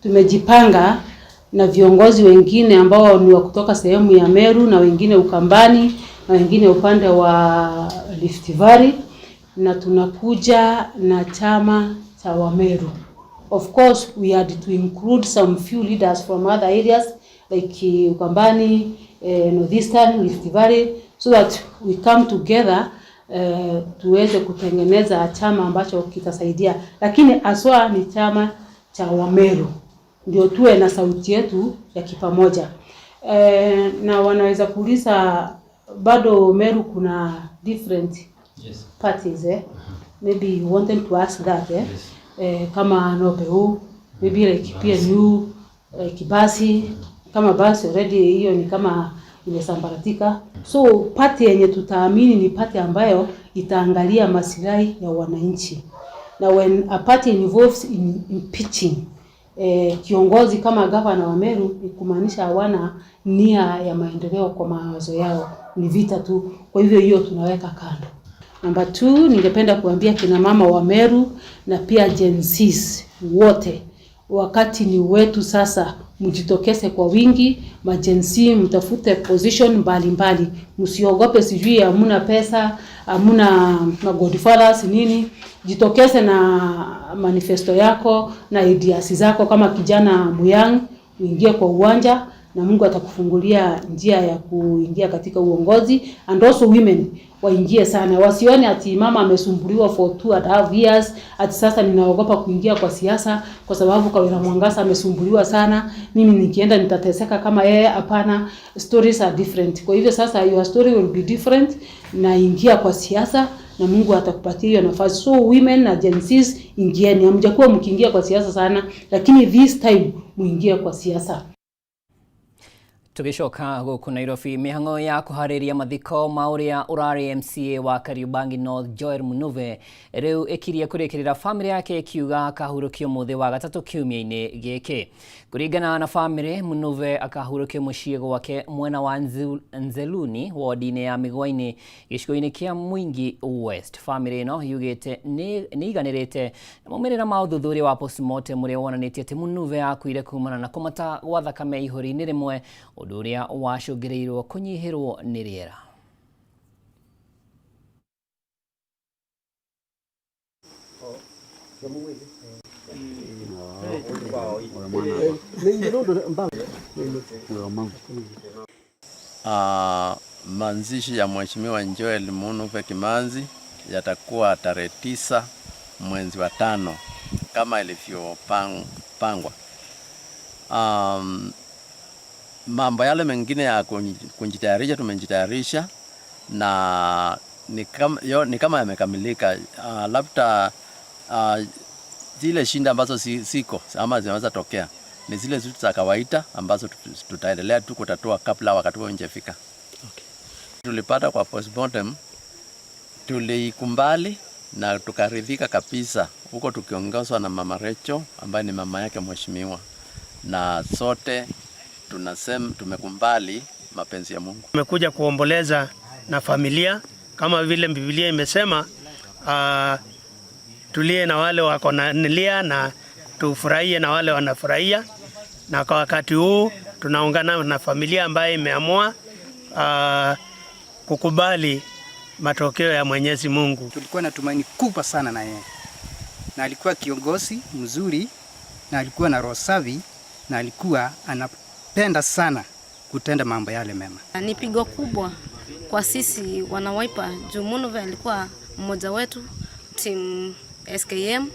Tumejipanga na viongozi wengine ambao ni wa kutoka sehemu ya Meru na wengine Ukambani na wengine upande wa Rift Valley, na tunakuja na chama cha Wameru. Of course we had to include some few leaders from other areas like Ukambani, Northeastern, Rift Valley, so that we come together tuweze kutengeneza chama ambacho kitasaidia, lakini aswa ni chama cha Wameru ndio tuwe na sauti yetu ya kipamoja. Na wanaweza kuuliza bado Meru kuna different parties Maybe you want them to ask that Kama Nopeu, maybe like PNU, like Basi, kama Basi already hiyo ni kama imesambaratika. So party yenye tutaamini ni party ambayo itaangalia maslahi ya wananchi. Na when a party involves in impeaching kiongozi kama gavana wa Meru, ni kumaanisha hawana nia ya maendeleo kwa mawazo yao, ni vita tu. Kwa hivyo hiyo tunaweka kando. Number 2, ningependa kuambia kina mama wa Meru na pia Gen Zs wote, wakati ni wetu sasa, mjitokeze kwa wingi. Ma Gen Z mtafute position mbalimbali, msiogope sijui hamuna pesa, hamuna ma godfathers nini. Jitokeze na manifesto yako na ideas zako kama kijana muyang, uingie kwa uwanja na na Mungu atakufungulia njia ya kuingia katika uongozi. And also women waingie sana, wasione ati mama amesumbuliwa for 2.5 years, ati sasa ninaogopa kuingia kwa siasa kwa sababu Kawira Mwangaza amesumbuliwa sana, mimi nikienda nitateseka kama yeye. Hapana, stories are different. Kwa hivyo sasa your story will be different, na ingia kwa siasa na Mungu atakupatia hiyo nafasi. So women na Gen Zs, ingieni. Hamjakuwa mkiingia kwa siasa sana, lakini this time muingie kwa siasa. Tugicoka guku Nairobi, mihango ya kuhariria mathiko ma uria urari MCA wa Kariobangi North Joel Munuve riu ikirie kurikirira family yake ikiuga akahurukio muthi wa gatatu kiumia-ini giki. Kuringana na family, Munuve akahurukio mucii gwake mwena wa Nzeluni wodi-ini ya Migwaini gicigo-ini kia Mwingi West. Family ino yugite ni iganirite na maumirira ma uthuthuria wa postmortem uria wonanitie ati Munuve akuire kumana na kumata gwa thakame ihuri-ini rimwe, undu uria wacũngĩrĩirio kũnyihĩrwo nĩ rĩera. Mazishi ya Mheshimiwa Joel Munuve Kimanzi yatakuwa tarehe 9 mwezi wa 5 kama ilivyopangwa. Mambo yale mengine ya kujitayarisha tumejitayarisha na ni kama yamekamilika. Labda zile shinda ambazo siko ama zinaweza tokea ni zile zetu za kawaida ambazo tutaendelea tu kutatua kabla wakati huo hujafika. Okay. Tulipata kwa postmortem, tulikubali na tukaridhika kabisa, huko tukiongozwa na Mama Recho ambaye ni mama yake mheshimiwa, na sote tunasema tumekumbali mapenzi ya Mungu. Tumekuja kuomboleza na familia kama vile Biblia imesema, tulie na wale wako na lia na tufurahie na wale wanafurahia. Na kwa wakati huu tunaungana na familia ambayo imeamua kukubali matokeo ya Mwenyezi Mungu. Tulikuwa na tumaini kubwa sana na yeye, na alikuwa kiongozi mzuri, na alikuwa na roho safi, na alikuwa anapenda sana kutenda mambo yale mema. Ni pigo kubwa kwa sisi wana Wiper juu Munuve alikuwa mmoja wetu team SKM,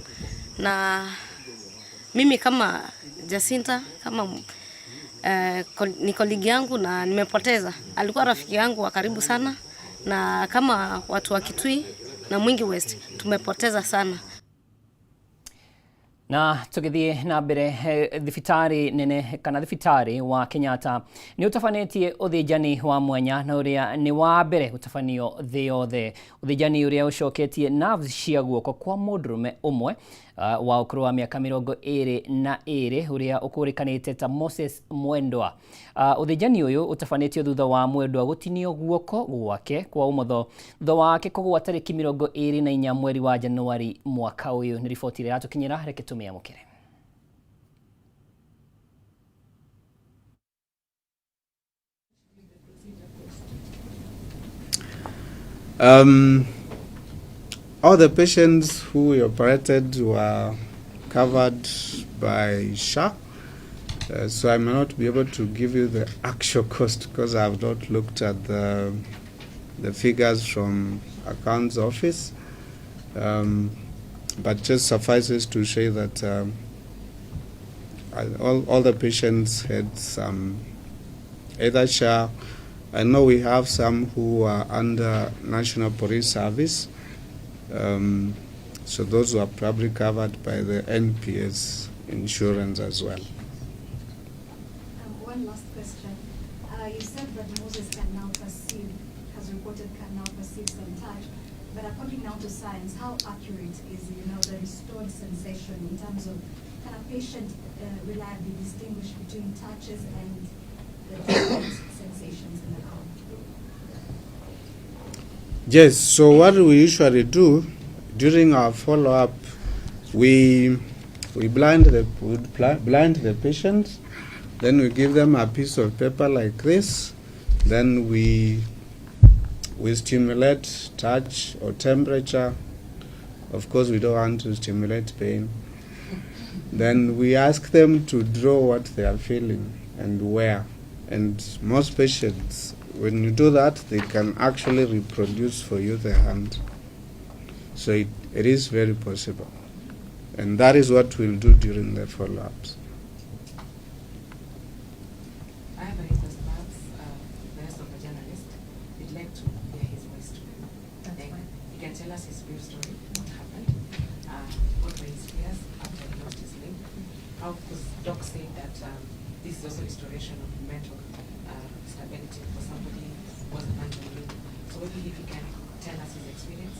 na mimi kama Jacinta kama ni colleague yangu na nimepoteza. Alikuwa rafiki yangu wa karibu sana, na kama watu wa Kitui na Mwingi West tumepoteza sana. Na tugithie na mbere, thibitari nene kana thibitari wa Kenyatta ni utabanetie uthinjani wa mwanya na uria ni wa mbere gutabanio thi yothe, uthinjani uria ucoketie nerves cia guoko kwa mundurume umwe wa ukuru wa miaka 22 uria ukurikanite ta Moses Mwendwa. Uthinjani uyu utabanĩtio thutha wa Mwendwa gutinio guoko gwake kwa umotho thutha wake kugwa tariki 24 mweri wa Januari mwaka uyu. Ni riboti ĩrĩa yatũkinyĩra, reke tũmĩamũkĩre. All the patients who we operated were covered by SHA, so I may not be able to give you the actual cost because I have not looked at the figures from accounts office, but just suffices to say that all the patients had some either SHA. I know we have some who are under National Police Service, so those were probably covered by the NPS insurance as well. One last question. You said that Moses can now perceive, has reported can now perceive some touch, but according now to science, how accurate is the restored sensation in terms of can a patient reliably distinguish between touches and the different sensations in the arm? Yes, so what we usually do during our follow-up, we blind the patient, then we give them a piece of paper like this, then we stimulate touch or temperature. Of course, we don't want to stimulate pain. Then we ask them to draw what they are feeling and where. And most patients, when you do that, they can actually reproduce for you the hand. So it, it is very possible. And that is what we'll do during the follow-ups. I have a request, perhaps the rest of the journalists, we'd like to hear his voice too. That's Like, fine. He can tell us his brief story, what happened, what were his fears after he lost his limb, how, because Doc said that this is also restoration of mental stability for somebody who was abandoned limb. So maybe if he can tell us his experience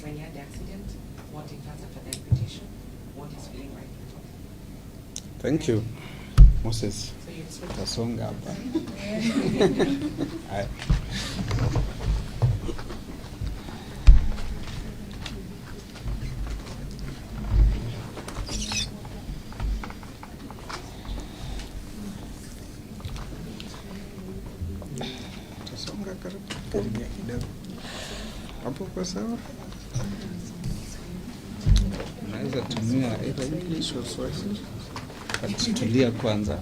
when he had the accident, what he felt after the amputation, what he's feeling right now. Thank you. Moses, So you speak. tasonga hapa. Haya. Tasonga karibu karibia kidogo. Hapo kwa sawa? Unaweza tumia either English or Swahili. But tulia kwanza.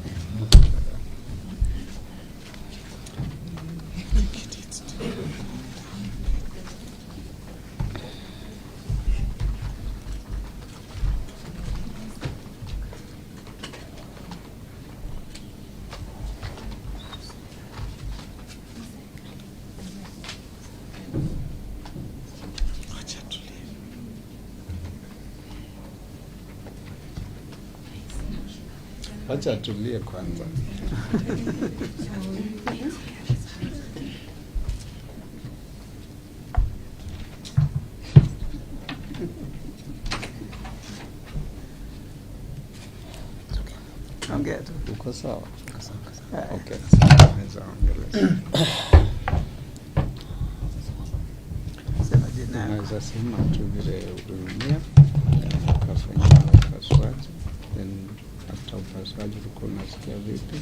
Acha tulie. Wacha atulie kwanza. Ongea tu. Uko sawa? Okay, sawa, naweza ongelea. Sema jina yako. Unaweza sema tu vile uliumia ukafanyiwa upasuaji, then after upasuaji ulikuwa unasikia vipi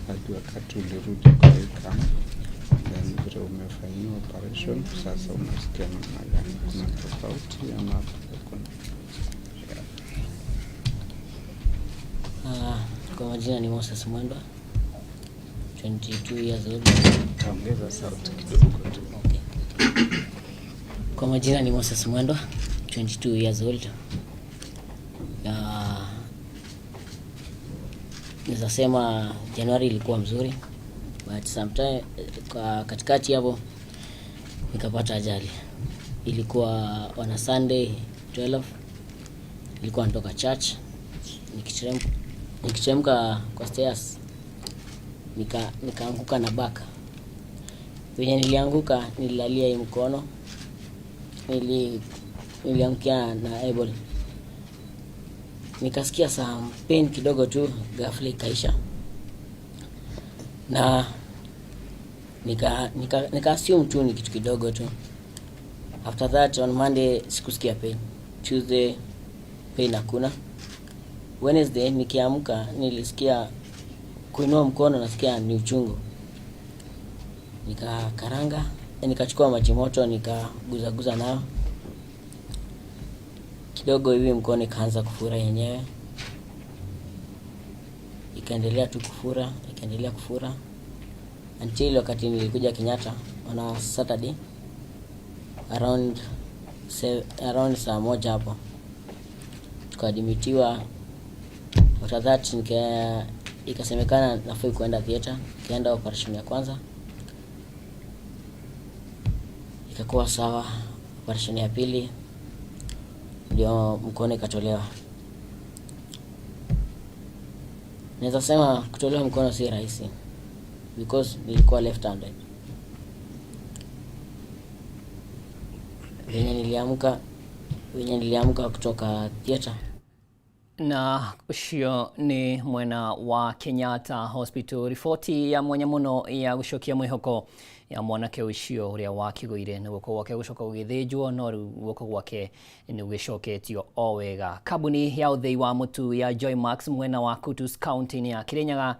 hadi wakati ulirudi kwa hii camp, then vile umefanyiwa operation sasa unasikia namna gani? Kuna tofauti ama hakuna? Kwa majina ni Moses Mwendwa, 22 years old. Taongeza sauti kidogo tu. Okay. Kwa majina ni Moses Mwendwa, 22 years old. Naweza sema Januari ilikuwa mzuri, but sometime kwa katikati hapo nikapata ajali. Ilikuwa on a Sunday 12, nilikuwa natoka church nikiteremka kwa stairs nikaanguka na baka. Venye nilianguka nililalia hii mkono, niliangukia na elbow. Nikasikia some pain kidogo tu, ghafla ikaisha. Na nika assume tu ni kitu kidogo tu. After that on Monday sikusikia pain. Tuesday pain hakuna. Wednesday nikiamka nilisikia kuinua mkono nasikia ni uchungu. Nikakaranga, nikachukua maji moto nikaguzaguza nayo. Kidogo hivi mkono ikaanza kufura yenyewe. Ikaendelea tu kufura, ikaendelea kufura. Until wakati nilikuja Kenyatta on a Saturday around saa 1 hapo. Tukaadmitiwa. After that ikasemekana nafai kuenda theater. Nikaenda operation ya kwanza. Ikakuwa sawa. Operation ya pili ndio mkono ikatolewa. Naweza sema kutolewa mkono si rahisi because nilikuwa left handed. Venye niliamka kutoka theater. Na ucio ni mwena wa Kenyatta Hospital. Riboti ya mwanya muno ya gucokia mwihoko ya mwanake ucio uria wakigũire na guoko gwake gucoka gũgĩthĩnjwo no rĩu guoko gwake nĩ gũgĩcoketio o wega. Kambuni ya ũthĩi wa mũtu ya Joymax mwena wa Kutus county-inĩ ya Kirinyaga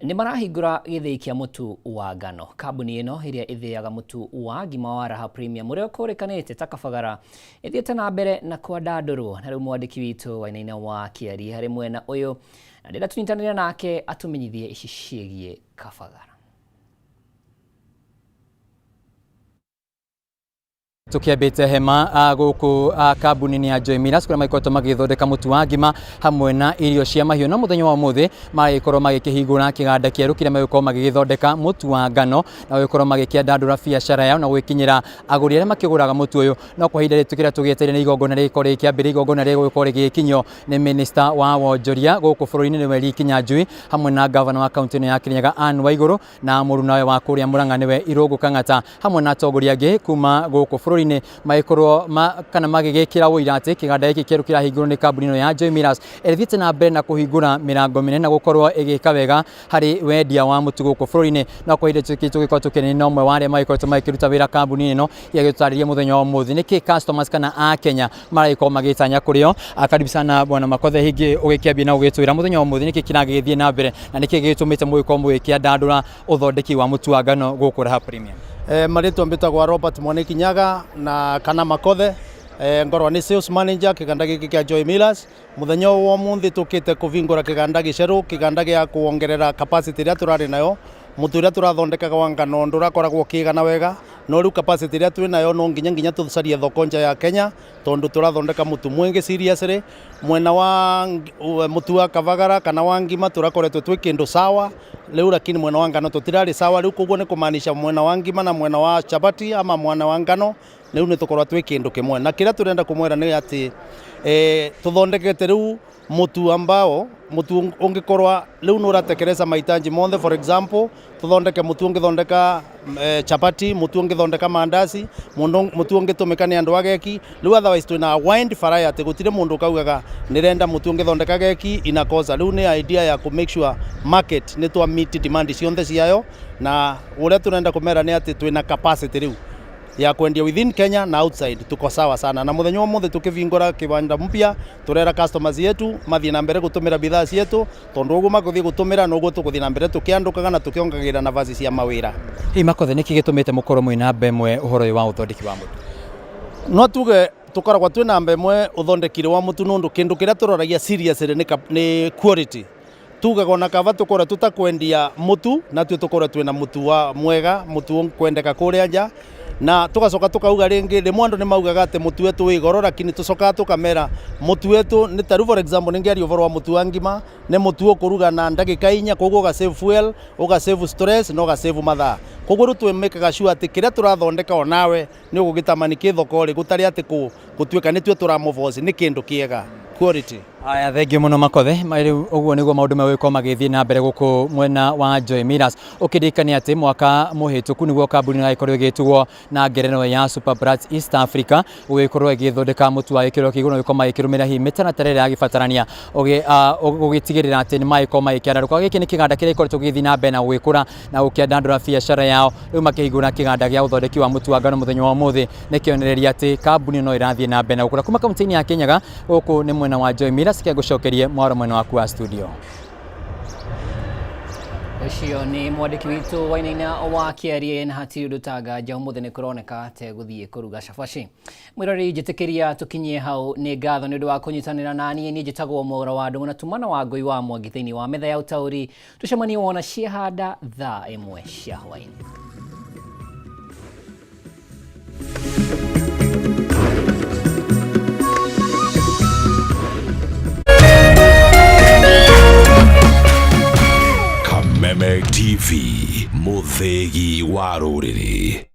nĩ marahingũra gĩthĩi kĩa mũtu wa ngano. Kambuni ĩno ĩrĩa ĩthĩaga mũtu wa ngima wa Raha Premium ũrĩa ũkũrĩkanĩte ta kabagara ĩthiĩte na mbere na kwandandũrwo. Na rĩu mwandĩki witũ Wainaina wa Kĩari harĩ mwena ũyũ na ndĩrenda tũnyitanĩre nake atũmenyithie ici ciĩgiĩ Kabagara. Tukiambĩte hema gũkũ kambuni-inĩ ya Joy Millers kũrĩa magĩkoretwo magĩthondeka mũtu wa ngima hamwe na irio cia mahiũ, na mũthenya wa ũmũthĩ magĩkorwo magĩkĩhingũra kĩganda kĩerũ kĩrĩa magĩkorwo magĩgĩthondeka mũtu wa ngano na gũgĩkorwo magĩkĩandandũra biacara yao na gũgĩkinyĩra agũri arĩa makĩgũraga mũtu ũyũ. No kwa ihinda rĩtũ kĩrĩa tũgĩetereire nĩ igongona rĩgĩkorwo rĩgĩkĩambĩrĩria, igongona rĩgũgĩkorwo rĩgĩkinyio nĩ minister wa wonjoria gũkũ bũrũri-inĩ nĩwe Lee Kinyanjui hamwe na gavana wa kaunti ĩno ya Kirinyaga Anne Waigũrũ na mũrunawe wa kũrĩa Murang'a nĩwe Irũngũ Kang'ata hamwe na atongoria angĩ kuma gũkũ bũrũri-inĩ magĩkorwo kana magĩgĩkĩra ũira atĩ kĩganda gĩkĩ kĩerũ kĩrahingũrwo nĩ kambuni ĩno ya Joy Millers ĩthiĩte na mbere na kũhingũra mĩrango mĩnene na gũkorwo ĩgĩka wega harĩ wendia wa mũtu gũkũ bũrũri-inĩ. No kwa ihinda tũgĩkorwo tũkĩaria na ũmwe wa arĩa magĩkoretwo magĩkĩruta wĩra kambuni-inĩ ĩno agĩtũtarĩria mũthenya wa ũmũthĩ nĩkĩ customers kana a Kenya maragĩkorwo magĩtanya kũrĩ o. Karibu sana bwana Makothe, hingĩ ũgĩkĩambia na ũgĩtwĩra mũthenya wa ũmũthĩ nĩkĩ kĩragĩthiĩ na mbere na nĩkĩ gĩgĩtũmĩte mũgĩkorwo mũgĩkĩandandũra ũthondeki wa mũtu wa ngano gũkũ Raha Premium. Marĩtwa mbĩtagwa Robert Mwaniki Nyaga na kana Makothe, ngorwa ni sales manager kiganda giki kia Joy Millers. Muthenya wa umuthi tukite kuvingura kiganda giceru, kiganda gia kuongerera capacity iria turari nayo. Mutu uria turathondekaga wa ngano ndurakoragwo ukigana wega, no riu capacity iria twi nayo no nginya tucarie thoko nja ya Kenya tondu turathondeka mutu mwingi seriously. Mwena wa mutu wa kavagara kana wa ngima turakoretwo twi kindu sawa riu, lakini mwena wa ngano tutirari sawa riu. Koguo ni kumaanisha mwena wa ngima na mwena wa chapati ama mwena wa ngano riu ni tukorwa twi kindu kimwe, na kiria turenda kumwira ni ati tuthondekete riu mutu ambao mutu ungikorwa riu nuratekereza mahitaji monthe. For example, tuthondeke mutu ungithondeka chapati, mutu ungithondeka mandazi, mutu ungitumika ni andu a geki riu. Otherwise twina wide variety, gutire mundu ukaugaga nirenda mutu ungithondeka geki inakosa. Riu ni idea ya ku make sure market ni twa meet demand cionthe ciayo, na uria turenda kumera ni ati twina capacity riu ya kwendia within Kenya na outside. Tuko sawa sana, na muthenya umuthi tukivingura kiwanda mpya turera customers yetu mathie na mbere gutumira bidhaa cietu, tondu uguo makuthie gutumira noguo tukuthie na mbere tukiandukaga na tukiongagira nafasi cia mawira. Hihi Makothe, nĩkĩ gĩtũmĩte mũkorwo mwĩ namba ĩmwe ũhoro ũyũ wa ũthondeki wa mũtu? No tuge tukoragwo twĩ namba ĩmwe ũthondekire wa mũtu nundu kindu kiria turoragia seriously nĩ quality. Tugaga ona kaba tukorwo tutakwendia mutu natuo tukorwo twina mutu wa mwega, mutu kwendeka kuria nja. Na tugacoka tukauga ringi rimwe andu ni maugaga ati mutu wetu wi goro, lakini tucokaga tukamera mutu wetu ni taru. For example, ningiaria uvoro wa mutu wa ngima, ni mutu ukuruga na ndagika 4, koguo uga save fuel, uga save stress na uga save mathaa. Koguo riu twimikaga sure ati kiria turathondeka onawe ni ugugitamani ki thoko ri gutari ati gutuika ni tue turamuboci, ni kindu kiega, quality. Aya, thengiũ mũno Makothe. Rĩu ũguo nĩguo maũndũ megũgĩkorwo magĩthiĩ na mbere gũkũ mwena wa Joy Millers. Ũkĩririkania atĩ mwaka mũhĩtũku nĩguo kambuni ĩno yagĩkorirwo ĩgĩtugwo na ngerenwa ya Super Brats East Africa gũgĩkorwo ĩgĩthondeka mũtu wa gĩkĩro kĩa igũrũ na gũgĩkorwo magĩkĩrũmĩrĩra hihi mĩtaratara ĩrĩa yagĩbatarania gũgĩtigĩrĩra atĩ nĩ magĩkorwo magĩkĩandarũka. Gĩkĩ nĩ kĩganda kĩrĩa gĩkoretwo gĩgĩthiĩ na mbere na gũgĩkũra na gũkĩandandũra biacara yao. Rĩu makĩhingũra kĩganda gĩa ũthondeki wa mũtu wa ngano mũthenya wa ũmũthĩ nĩ kĩonereria atĩ kambuni ĩno ĩrathiĩ na mbere na gũkũra. Kuma kaunti-inĩ ya Kirinyaga gũkũ nĩ mwena wa Joy Millers, ngũcokerie mwaro mwena waku wa studio. Ũcio nĩ mwandĩki witũ Wainaina wa Kĩarie, na hatirĩ ũndũ ta nganja ũmũthĩ nĩ kũroneka tegũthiĩ kũruga cabaci. Mwĩroreri, njĩtĩkĩria tũkinyie hau. Nĩ ngatho nĩ ũndũ wa kũnyitanĩra naniĩ. Niĩ njĩtagwo Mwaura wa Ndũng'ũ na tumana wa Ngũi wa Mwangi thĩinĩ wa metha ya ũtaũri. Tũcemanie wona ciahanda thaa 1 cia hwaĩ-inĩ. Kameme TV, mũthĩgi wa rũrĩrĩ.